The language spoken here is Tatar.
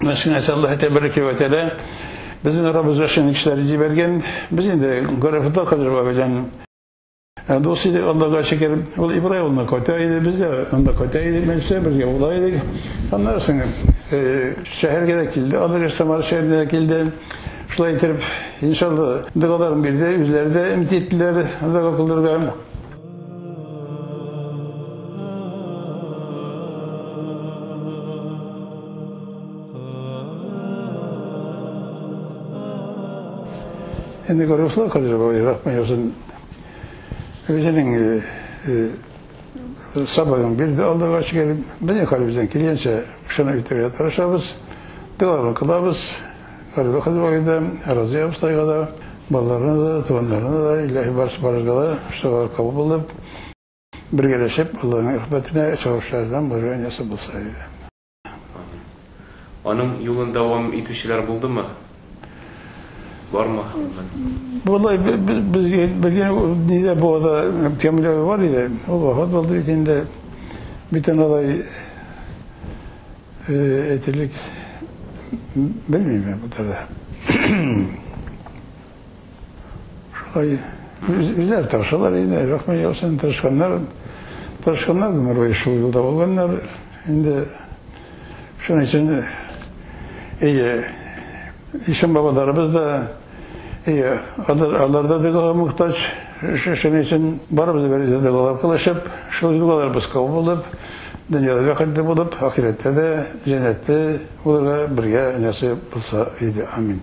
Шуның өчен Аллаһ тәбәрәкә вә тәгалә безнең арабызга шундый кешеләр җибәргән. Без инде Гарәфулла Кадырова белән дус идек, Аллага шөкер. Ул Ибрай авылына кайта иде, без дә анда кайта идек, мәдрәсә бергә була идек. Аннан соң шәһәргә дә килде, алар Самара шәһәренә дә килде. Шулай итеп, иншалла, догаларын бирде, үзләре дә өмет иттеләр дога кылдырырга. Инде Гарифулла Кадыров рәхмәт яусын. Үзенең сабагын бирде Аллага шөкер. Безнең хәлебездән килгәнчә шуны үтәргә тырышабыз. Догаларын кылабыз. Гарифулла Кадыровга да, Разия абыстайга да, балаларына да, туганнарына да, илаһи барысы барырга да, шугалар кабул булып, бергәләшеп Аллаһның рәхмәтенә чыгышлардан булырга насыйп булса иде. Аның юлын дәвам итүчеләр булдымы? Бармы? Болай безгә белгән нидә бу да Камилә бар иде. Ул вафат булды бит инде. Бүтән алай әйтерлек белмим мин бу да. Шулай үзләре тырышалар инде, рәхмәт яусын, тырышканнар. Тырышканнар гомер буе шул юлда булганнар. Инде шуның өчен әйе, ишан бабаларыбыз да әйе, алар, алар да догага мохтаҗ. Шуның өчен барыбыз бер догалар кылышып, шул догаларыбыз кабул булып, дөньяда бәхетле булып, ахирәттә дә җәннәттә булырга бергә насыйп булса иде. Амин.